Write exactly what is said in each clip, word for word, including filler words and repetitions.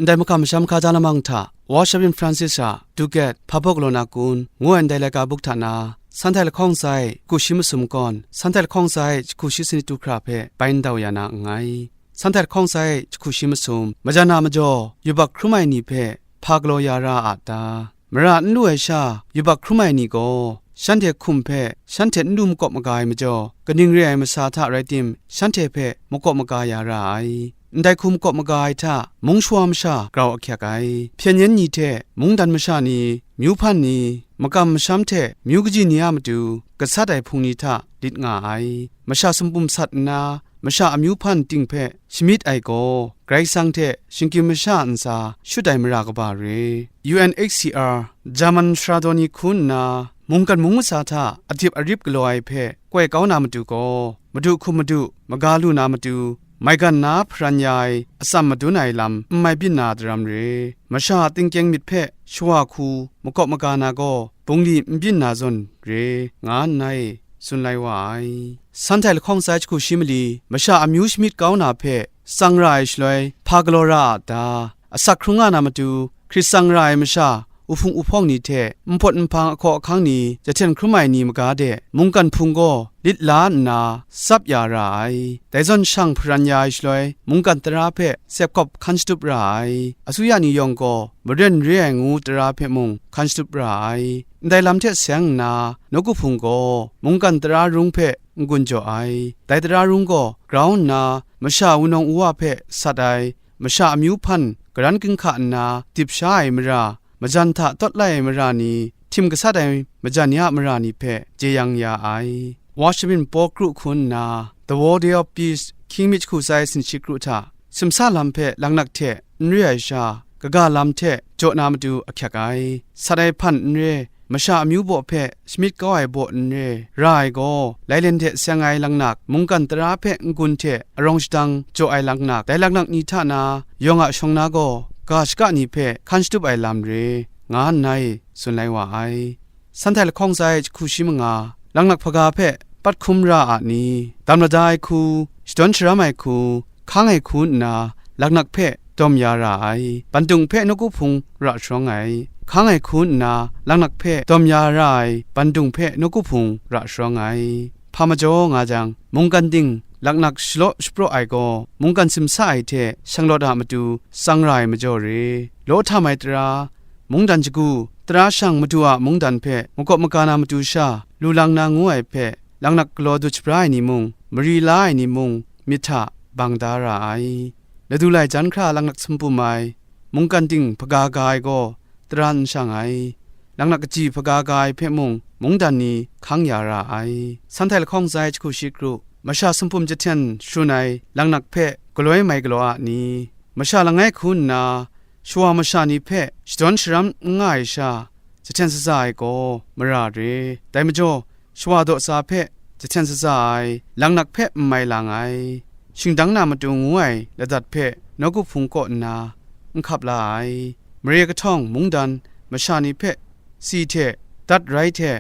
Ndai makam masham hkra da lamang hta, Worshipin Francis a Ducat, Hpa Baw Galaw Na Kun, ngu ai ndai laika buk hta na, Sanhte lahkawng sai, jahku shi masum kawn, Sanhte lahkawng sai, jahku shi sanit du hkra hpe bai ndau ya na nngai. Sanhte lahkawng sai, jahku shi masum, majan a majaw, yubak hkrum ai ni hpe hpa galaw ya ra a ta? Mara n lu ai sha, yubak hkrum ai ni gaw, shanhte hkum hpe shanhte n lu makawp maga ai majaw, kaning re ai masa hta rai tim, shanhte hpe makawp maga ya ra ai. Ndai hku makawp maga ai hta, mung shawa masha grau ahkyak ai. Hpyen yen ni hte mungdan masha ni, myu hpan ni, makam masham hte myu kaji ni a matu gasat ai hpung ni hta lit nga ai. Masha sumpum sat nna, masha amyu hpan ting hpe shamyit ai gaw, Karai Kasang hte shinggyim masha ntsa shut ai mara kaba re. U N H C R, German sara daw ni hku nna, mungkan mung masa hta adip arip galaw ai hpe koi kau na matu gaw, Madu hkum Madu, maga lu na matu, maigan na hparan ya ai atsam madun ai lam n mai byin na daram re. Masha a tingkyeng myit hpe shawa hku makawp maga na gaw, bungli n byin na zawn re, nga nna e tsun lai wa ai. Sanhte lahkawng sai jahku shi mali, masha amyu shamyit kau na hpe tsang ra ai shaloi, hpa galaw ra a ta? Asak hkrung nga na matu, hkrit tsang ra ai masha, uhpung uhpawng ni hte npawt nhpang ahkaw ahkang ni, jahten hkrum ai ni maga de, mungkan hpung gaw lit la nna tsap ya ra ai. Dai zawn shang hparan ya ai shaloi, mungkan tara hpe sepkawp hkan shatup ra ai. Asuya ni yawng gaw maren re ai ngu tara hpe mung hkan shatup ra ai. Ndai lam hte seng nna, nawku hpung gaw mungkan tara rung hpe n-gun jaw ai. Dai tara rung gaw grau nna, masha wunawng wuwa hpe sat ai, masha amyu hpan garan ginhka nna dip sha ai mara, majan hta tawt lai ai mara ni, htim gasat ai majan ni a mara ni hpe jeyang ya ai. Worshipin Paul kru hku nna, The War Day of Peace, hkying myit jahku sai sanit shi kru hta, simsa lam hpe laknak hte n re ai sha, kaga lam hte jaw na matu ahkyak ai. Sat ai hpan n re, masha amyu baw hpe shamyit kau ai baw n re, ra ai gaw, lailen hte seng ai laknak, mungkan tara hpe n-gun hte arawng shadang jaw ai laknak, dai laknak ni hta na, yawng a shawng na gaw, ga shaka ni hpe hkan shatup ai lam re, nga nna e tsun lai wa ai. Sanhte lahkawng sai jahku shi manga, laknak hpaga hpe pat hkum ra a ni? Dam lada ai hku, shadawn sharam ai hku, hkang ai hku nna laknak hpe dawm ya ra ai, bandung hpe nawku hpung ra sharawng ai, hkang ai hku nna laknak hpe dawm ya ra ai, bandung hpe nawku hpung ra sharawng ai. Hpa majaw nga jang, mungkan ting laknak shalaw shapraw ai gaw, mungkan simsa ai hte shanglawt a matu tsang ra ai majaw re. Law htam ai tara, mungdan shagu, tara shang madu a mungdan hpe makawp maga na matu sha, lu lang na ngu ai hpe, laknak galaw dut shabra ai ni mung, mari la ai ni mung, myit hta bang da ra ai. Ladu lai jan hkra laknak sumpum ai, mungkan ting hpaga ga ai gaw, tara n shang ai, laknak kaji hpaga ga ai hpe mung, mungdan ni hkang ya ra ai. Sanhte lahkawng sai jahku shi kru, masha sumpum jahten sharun ai laknak hpe galoi mai galaw a ni? Masha langai hku nna, shawa masha ni hpe shadawn sharam n nga ai sha, jahten saza ai gaw mara re. Dai majaw, shawa daw sa hpe jahten saza ai, laknak hpe n mai lang ai, shingdang na matu ngu ai ladat hpe nawku hpung kaw nna n hkap la ai. Mare kahtawng mungdan masha ni hpe si hte, dat rai hte,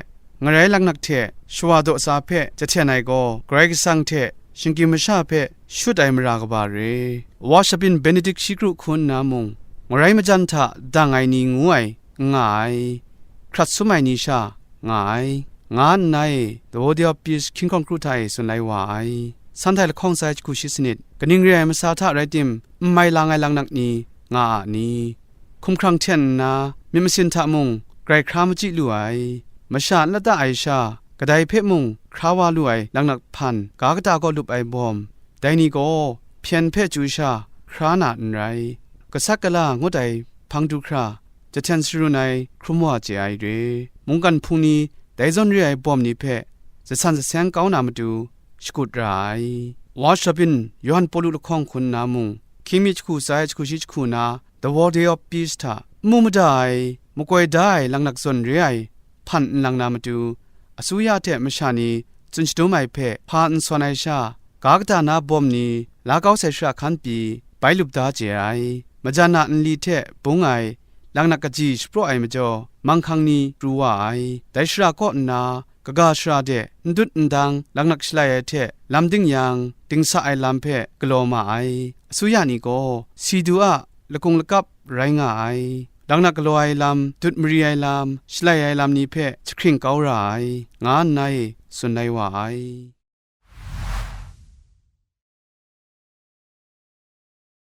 ngarai laknak hte shawa daw sa hpe jahten ai gaw, Karai Kasang hte shinggyim masha hpe shut ai mara kaba re. Worshipin Benedict shi kru hku nna mung, ngarai majan hta dang ai ni ngu ai n nga ai, hkrat sum ai ni sha nga ai, nga nna e The War Day of Peace hkying hkawng kru hta e tsun lai wa ai. Sanhte lahkawng sai jahku shi sanit, kaning re ai masa hta rai tim, n mai lang ai laknak ni nga a ni? Hkumhkrang hten nna, myit masin hta mung grai hkra machyi lu ai, masha n lata ai sha, kadai hpe mung hkra wa lu ai laknak hpan, ga kata kaw lup ai bawm, dai ni gaw hpyen hpe chyu sha hkra na n rai, gasat gala ngut ai hpang du hkra, jahten sharun ai hkrum wa chye ai re. Mungkan hpung ni dai zawn re ai bawm ni hpe jasan jaseng kau na matu shakut ra ai. Worshipin Yawhan Pawlu lahkawng hku nna mung, hkying myit jahku sai jahku shi jahku na, The War Day of Peace hta, n mu mada ai, makoi da ai laknak zawn re ai hpan n lang na matu, asuya hte masha ni tsun shadum ai hpe hpa n sawn ai sha, ga kata na bawm ni la kau sai shara hkan pyi bai lup da chye ai. Majan a nli hte bung ai, laknak kaji shapraw ai majaw, manghkang ni pru wa ai. Dai shara kaw nna, kaga shara de n dut n dang laknak shalai ai hte lam ding yang, dingsa ai lam hpe galaw ma ai. Asuya ni gaw, si du a, lakung lakap rai nga ai, laknak galaw ai lam, dut mari ai lam, shalai ai lam ni hpe jahkring kau ra ai, nga nna e tsun ai wa ai.